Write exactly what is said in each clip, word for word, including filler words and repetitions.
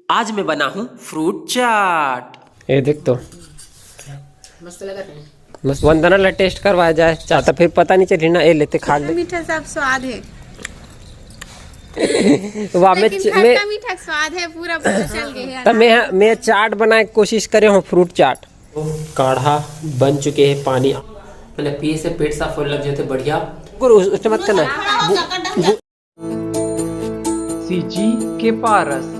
आज मैं बना हूँ फ्रूट चाट। ये देख तो, मस्त लगत है। बस वंदना ला टेस्ट करवाया जाए, चाहता फिर पता नहीं चली ना। ए लेते खा ले। मीठा सब स्वाद है। वाह, मैं लेकिन च- मैं खट्टा मीठा स्वाद है, पूरा पता चल गया है। तब मैं मैं चाट बनाए के कोशिश करे हूँ, फ्रूट चाट। काढ़ा बन चुके हैं, पानी मतलब पिए से पेट साफ होने लग जाते, बढ़िया। गुरु उस, उसने मत करना। सीजी के पारस।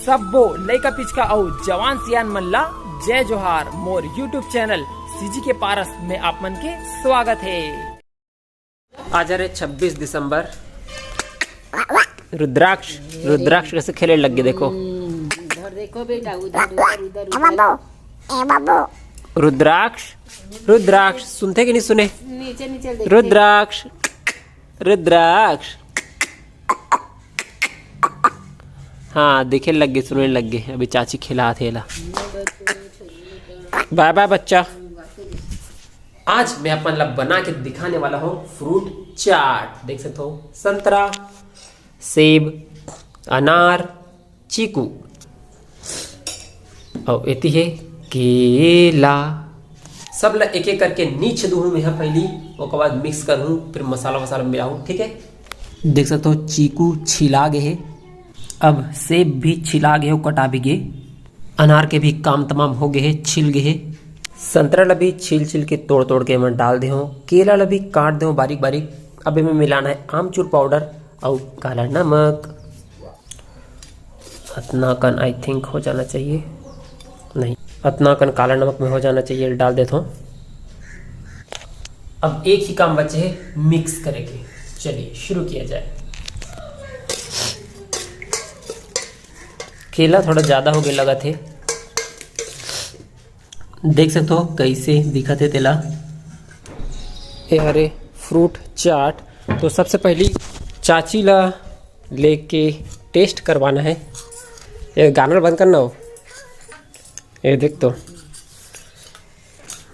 सब्बो लइका पिचका अउ जवान सियान मन ला जय जोहार। मोर YouTube चैनल सीजी के पारस में आप मन के स्वागत है। आज हरे छब्बीस दिसंबर। रुद्राक्ष, रुद्राक्ष कैसे खेले लग गए, देखो। उधर देखो बेटा, उधर उधर उधर उधर। रुद्राक्ष, रुद्राक्ष सुनते कि नहीं सुने? नीचे नीचे देख। रुद्राक्ष, रुद्राक्ष। हाँ, देखे लग गए, सुने लग गए। अभी चाची खिलात हे ला। बाय बाय बच्चा। आज मैं अपन ला बना के दिखाने वाला हूँ फ्रूट चाट। देख सकते हो, संतरा, सेब, अनार, चीकू, अउ एती हे केला। सब ला एक एक करके नीच दूहूँ मैं पहिली, ओकर बाद मिक्स करहूँ, फिर मसाला वसाला मिलाहूँ, ठीक है। देख सकते हो, चीकू छिला गे हे। अब सेब भी छिला गे हे, कटा भी गे। अनार के भी काम तमाम हो गे हे, छिल गे हे। संतरा ला भी छील छील के तोड़ तोड़ के मैं डाल दे हूँ। केला ला भी काट दे हूँ बारीक बारीक। अब एमे मिलाना है आमचूर पाउडर अउ काला नमक। अतना कन आई थिंक हो जाना चाहिए, नहीं, अतना कन काला नमक में हो जाना चाहिए, डाल देता हूँ। अब एक ही काम बचे है मिक्स करे के। चलिए शुरू किया जाए। केला थोड़ा ज़्यादा हो गया लगत हे, देख सकते हो कैसे दिखत हे तेला। ए हरे फ्रूट चाट। तो सबसे पहली चाची ला लेके टेस्ट करवाना है। ये गाना बंद करना हो। ये देख तो,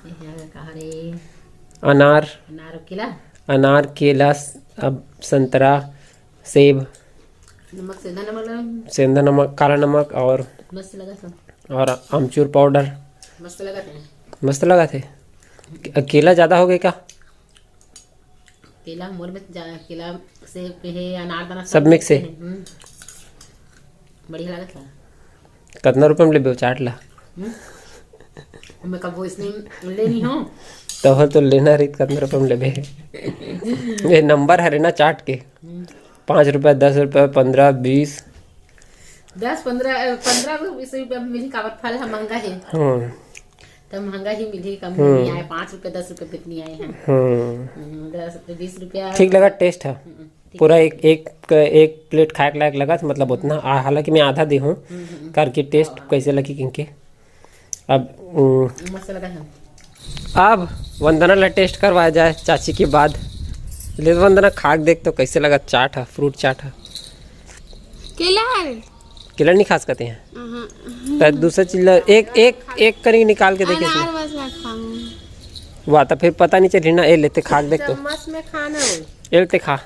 कहा रे? अनार, अनार केला, अनार, केला, अब संतरा, सेब, नमक, सेंधा नमक लगा, सेंधा नमक, काला नमक और मस्त लगा सब, और आमचूर पाउडर। मस्त लगा था। मस्त लगा थे। केला ज़्यादा हो गए का? केला मोर में जा-, केला, सेब हे, अनारदाना सब मिक्स है। हम्म। बढ़िया लगा था। कितना रुपये में लेबे हो चाट ला? मैं कब इसने लेनी हो। तो तो लेना रही, कितना रुपये में लेबे? ये नंबर हरे ना चाट के, पाँच रुपये, दस रुपये, पन्द्रह, बीस। दस पन्द्रह, पन्द्रह बीस रुपया में मिली, काबर फल है महंगा है। हम्म। तो महंगा ही मिली, कम नहीं आए, पाँच रुपये दस रुपये बिकनी आए हैं। हम्म। हम्म, दस बीस रुपया। ठीक लगा, टेस्ट है पूरा। एक एक एक प्लेट खाए के लायक लगा था, मतलब उतना। आ, हालांकि मैं आधा दे हूँ करके, टेस्ट कैसे लगी किनके। अब उम, मस्त लगा है। अब वंदना ला टेस्ट करवाया जाए चाची के बाद। ले वंदना, खा के देख तो कैसे लगा चाट है, फ्रूट चाट है। केला है? केला नहीं खा सकते हैं हाँ। तो दूसरा चीज ला, एक एक एक करी निकाल के देखे अनार बस ला खाऊं। वाह, तो फिर पता नहीं चली ना। ए लेते खा के देख तो। चम्मच में खाना हो। ए लेते खा,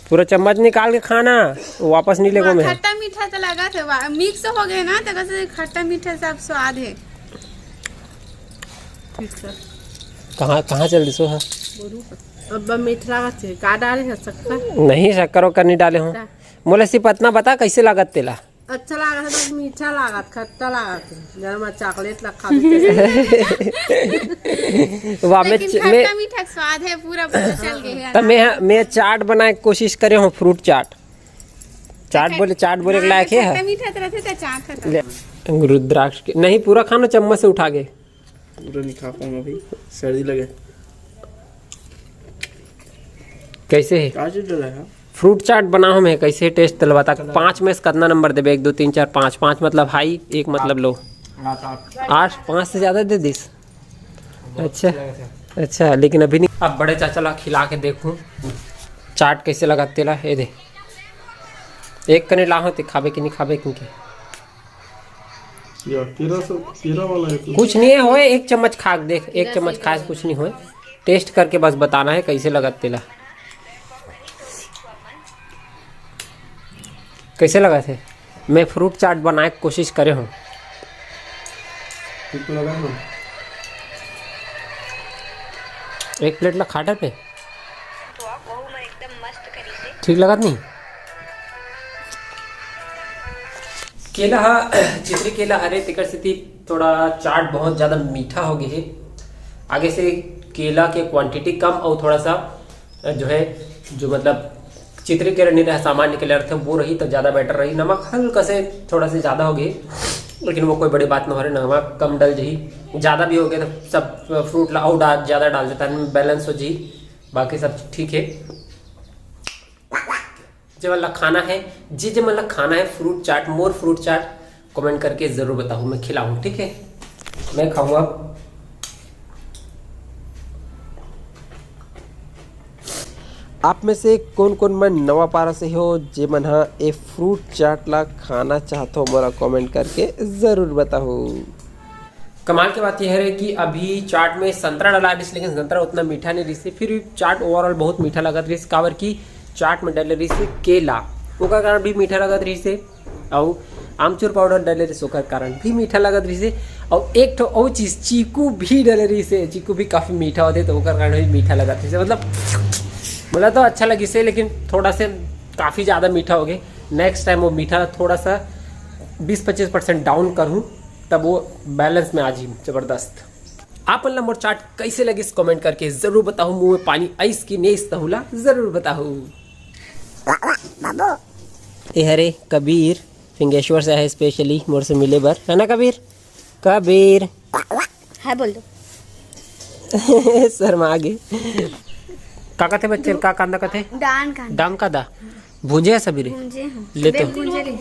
पूरा चम्मच निकाल के खाना, वापस नहीं लेगो मैं। खट्टा मीठा तो लगा थे, मिक्स हो गए ना, तो कैसे खट्टा मीठा सब स्वाद है। कहाँ कहाँ चल दिसो है? अब मीठ लागत है, का डाले है शक्कर? नहीं, शक्कर वक्कर नहीं डाले हो। मोला सिर्फ इतना बता, कैसे लागत तेला? अच्छा लागत है, बस मीठा लागत, खट्टा लागत है। जब मैं चॉकलेट ला खा वाह, मैं लेकिन मैं खट्टा मीठा स्वाद है, पूरा पता चल गया है। तब मैं मैं चाट बनाए के कोशिश करे हूँ, फ्रूट चाट। चाट बोले, चाट बोले के लायक है। खट्टा मीठा तो रहते तो चाट है। ले, रुद्राक्ष के नहीं, पूरा खाना चम्मच से उठा के। पूरा नहीं खा पाऊंगा भाई, सर्दी लगे। कैसे है? काजू डला है। फ्रूट चाट बना हूँ मैं, कैसे टेस्ट तेला बता। पाँच में से कितना नंबर देबे? एक, दो, तीन, चार, पाँच। पाँच मतलब हाई, एक मतलब लो। आठ, पाँच से ज़्यादा दे दिस। अच्छा, अच्छा, लेकिन अभी नहीं। अब बड़े चाचा ला खिला के देखूँ चाट कैसे लगा तेला। ये दे, एक कने लाहो ते खाबे कि नहीं खाबे, क्योंकि यार, तेरा सब, तेरा वाला है तू। कुछ नहीं है होए, एक चम्मच खा के देख, एक चम्मच खाए से कुछ नहीं होए। टेस्ट करके बस बताना है कैसे लगा तेला। कैसे लगत हे? मैं फ्रूट चाट बनाए के कोशिश करे हूँ। ठीक तो लगा ना? एक प्लेट ला खा डर पे। ठीक लगत नहीं? केला हा चित्री केला हरे, तेकर सेती थोड़ा चाट बहुत ज़्यादा मीठा हो गए हे। आगे से केला के क्वांटिटी कम और थोड़ा सा जो है, जो मतलब चित्री केला नहीं रहा, सामान्य केला रहते, वो रही तो ज़्यादा बेटर रही। नमक हल्का से थोड़ा से ज़्यादा हो गए, लेकिन वो कोई बड़ी बात ना हो रही, नमक कम डल जही। ज़्यादा भी हो गया तो सब फ्रूट ला और डाल, ज़्यादा डाल देता है, बैलेंस हो जी, बाकी सब ठीक है। जे मन ला खाना है, जे जे मन ला खाना है फ्रूट चाट, मोर फ्रूट चाट, कमेंट करके ज़रूर बताओ, मैं खिलाऊँ, ठीक है? मैं खाऊँ अब। आप में से कोन कोन मन नवा पारा से हो, जे मन ह ए फ्रूट चाट ला खाना चाहत हो, मोला कमेंट करके ज़रूर बताओ। कमाल के बात यह है कि अभी चाट में संतरा डला रहिस, लेकिन संतरा उतना मीठा नहीं रहिस, फिर भी चाट ओवरऑल बहुत मीठा लगत रहिस, काबर कि चाट में डले रहिस केला, ओकर कारण भी मीठा लगत रहिस, अउ आमचूर पाउडर डले रहिस, ओकर कारण भी मीठा लगत रहिस, अउ एक ठो अउ चीज़, चीकू भी डले रहिस, चीकू भी काफ़ी मीठा होते, तो ओकर कारण भी मीठा लगत रहिस। मतलब, बोला तो अच्छा लगिस, लेकिन थोड़ा से काफ़ी ज़्यादा मीठा हो गए। नेक्स्ट टाइम वो मीठा थोड़ा सा बीस पच्चीस परसेंट डाउन करूँ, तब वो बैलेंस में आ जी, जबरदस्त। आप मन ला मोर चाट कैसे लगिस, कमेंट करके जरूर बताओ। मुंह में पानी आइस कि नेस, तहुला जरूर बताओ। ए हरे कबीर, फिंगेश्वर से आए स्पेशली मोर से मिले बर, है ना कबीर? कबीर। हाय बोल दो। शर्मा आगे। का कथे बच्चे, का कांदा कथे? डान कांदा। डांग कांदा। भूंजे है सबीरे? भूंजे हैं। ले तो। भूंजे रही।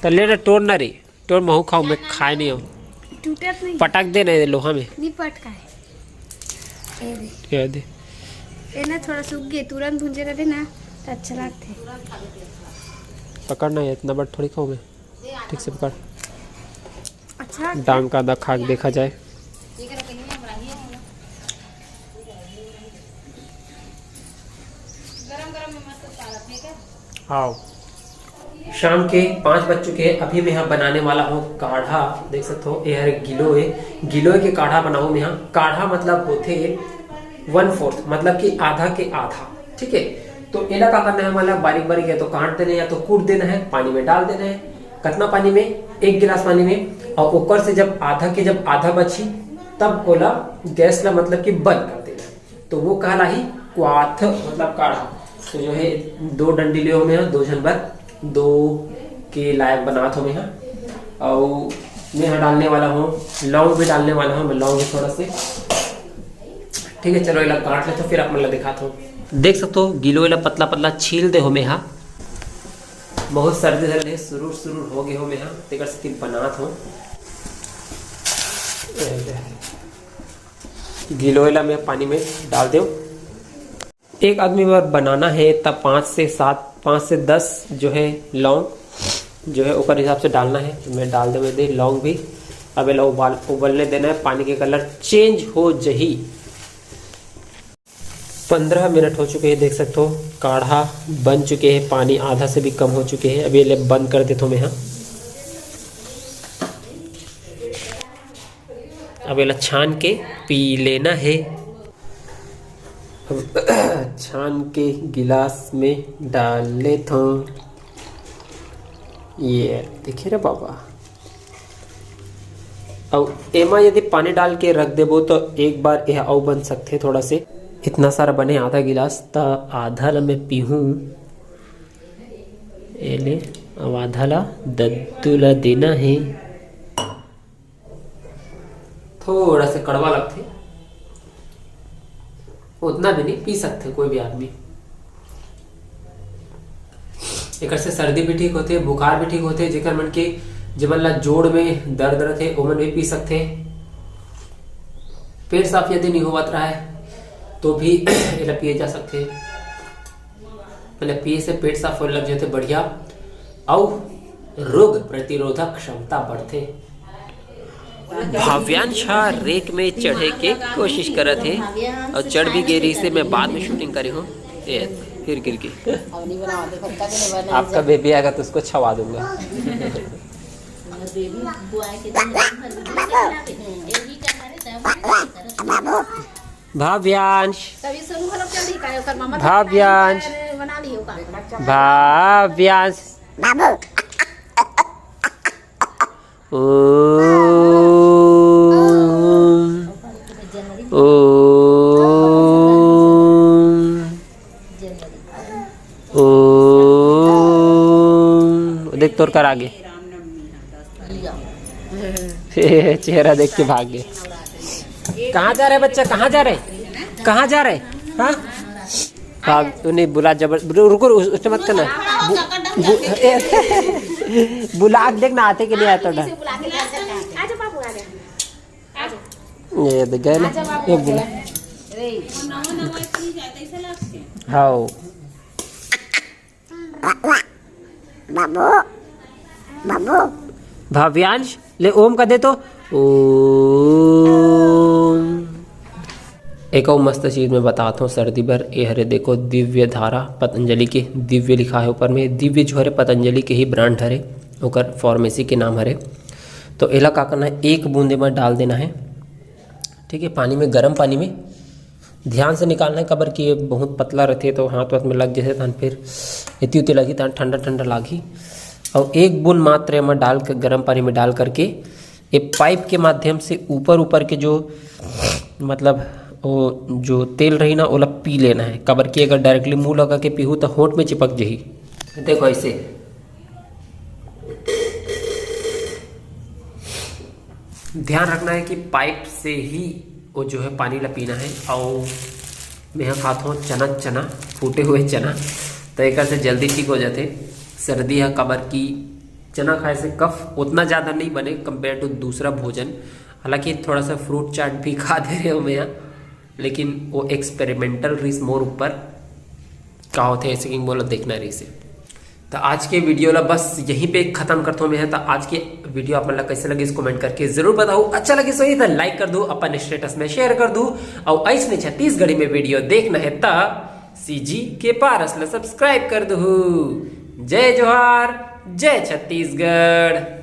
तो ले ना, टोर ना रे, टोर महू खाऊ, मैं खाए नहीं आऊँ। टूटत नहीं। पटक दे नहीं लोहा में। नहीं पटका है। ए दे। क्या दे? ए ना थोड़ा सूख गए, तुरंत भूंजे रहते ना तो अच्छा लगते। पकड़ना है, इतना बड़ थोड़ी खाऊँ मैं। ठीक से पकड़। अच्छा। डांग कांदा खा के देखा जाए। आओ, शाम के पाँच बज चुके हैं। अभी मैं यहाँ बनाने वाला हूँ काढ़ा। देख सकते हो, ये हर गिलोय, गिलोय के काढ़ा बनाऊँ मैं यहाँ। काढ़ा मतलब होते वन फोर्थ, मतलब कि आधा के आधा, ठीक है। तो एला का करना है, मतलब बारीक बारीक या तो काट देना है या तो कूट देना है, पानी में डाल देना है। कितना पानी में? एक गिलास पानी में। और ऊपर से जब आधा के जब आधा बची, तब ओला गैस ला मतलब कि बंद कर देना है। तो वो कहलाही क्वाथ, मतलब काढ़ा। तो जो है, दो डंडी ले हो मैं, दो झन बर, दो के लायक बनात हो मैं। और मैं यहाँ डालने वाला हूँ लौंग, भी डालने वाला हूँ मैं लौंग भी थोड़ा से। ठीक है, चलो, एला काट ले तो फिर आप मन ला दिखात हो। देख सकते हो, गिलो एला पतला पतला छील दे हो मैं हा। बहुत सर्दी धर ले, सुरूर सुरूर हो गए हो मैं हा, तेकर सेती बनात हो। गिलो एला मैं पानी में डाल देव। एक आदमी बर बनाना है, तब पाँच से सात, पाँच से दस जो है लौंग जो है, ओकर हिसाब से डालना है। मैं डाल देवे दे लौंग भी। अब एला उबाल, उबलने देना है, पानी के कलर चेंज हो जही। पंद्रह मिनट हो चुके हैं, देख सकते हो काढ़ा बन चुके हैं, पानी आधा से भी कम हो चुके हैं। अब ये ले बंद कर देता हूँ मैं यहाँ। अब एला छान के पी लेना है। अब छान के गिलास में डाल लेथों। ये देखिए रे बाबा, अउ एमा यदि पानी डाल के रख देबो तो एक बार यह अउ बन सकथे थोड़ा से। इतना सारा बने आधा गिलास, त आधा ला मैं पीहूँ। ए ले, अब आधा ला दद्दू ला देना है। थोड़ा से कड़वा लगथे, उतना भी नहीं पी सकथे कोई भी आदमी। एकर से सर्दी भी ठीक होथे, बुखार भी ठीक होथे। जेकर मन के, जेमन ला जोड़ में दर्द रथे, ओमन भी पी सकथे। पेट साफ यदि नहीं होवत रहे तो भी एला पिए जा सकथे। मतलब पिए से पेट साफ होने लग जाथे, बढ़िया, अउ रोग प्रतिरोधक क्षमता बढ़थे। भाव्यांश ह रेक में चढ़े के कोशिश करत हे अउ चढ़ भी गे रहिस हे। मैं बाद में शूटिंग करे हूँ। ये गिर गिर के। अब नहीं बनाओ, देखो कभी नहीं बना। आपका बेबी आएगा तो उसको छवा दूंगा। और बेबी बॉय के दिन दिन भर वीडियो चलावे, यही कहा रे तब। भाव्यांश, तभी सुन घरो चली का ओकर मामा भाव्यांश। बना ली होगा। भाव्यांश। ओम। ओम। ओम। देख तोर कर आगे। चेहरा देख के भाग गए। कहाँ जा रहे बच्चा, कहाँ जा रहे, कहाँ जा रहे? हाँ, हाँ, तू नहीं बुला, जबर, रुको, रुको, उस- उससे मत करना। बु, बु, ए, बुला के देखना, आते कि नहीं आते डर। ये देख गए ना, ये बुला। हाँ। भाव्यांश, ले ओम का दे तो। ओम। एक अउ मस्त चीज मैं बतात हूँ सर्दी बर, ये हरे देखो, दिव्य धारा पतंजलि के, दिव्य लिखा है ऊपर में। दिव्य जो हरे पतंजलि के ही ब्रांड हरे, ओकर फार्मेसी के नाम हरे। तो एला का करना है, एक बूंद एमा डाल देना है, ठीक है, पानी में, गर्म पानी में। ध्यान से निकालना है, काबर कि ये बहुत पतला रहते तो हाथ वाथ में लग जैसे, तहन फिर एती उती लगही, तहन ठंडा ठंडा लागही। और एक बूंद मात्र एमा डाल के, गर्म पानी में डाल करके, ये पाइप के माध्यम से ऊपर ऊपर के जो, मतलब, वो जो तेल रही ना, ओला पी लेना है। काबर कि अगर डायरेक्टली मुंह लगा के पीहू तो होंठ में चिपक जही। देखो ऐसे ध्यान रखना है कि पाइप से ही वो जो है पानी ला पीना है। और मैं यहाँ खात हूँ चना, चना, फूटे हुए चना, तो एक से जल्दी ठीक हो जाते सर्दी है। काबर कि चना खाए से कफ उतना ज़्यादा नहीं बने कंपेयर टू दूसरा भोजन। हालांकि थोड़ा सा फ्रूट चाट भी खा दे रहे हो मैं यहाँ, लेकिन वो एक्सपेरिमेंटल रहिस मोर ऊपर, का होते ऐसे किंग बोला, देखना रहिस। तो आज के वीडियो ला बस यहीं पे खत्म करथो मैं। तो आज के वीडियो आप मन ला कैसे लगिस कमेंट करके जरूर बताओ। अच्छा लगिस होही तो लाइक कर दो, अपन स्टेटस में शेयर कर दो। और ऐसने छत्तीसगढ़ी में वीडियो देखना है तो सीजी के पारस ला सब्सक्राइब कर दो। जय जोहार, जय छत्तीसगढ़।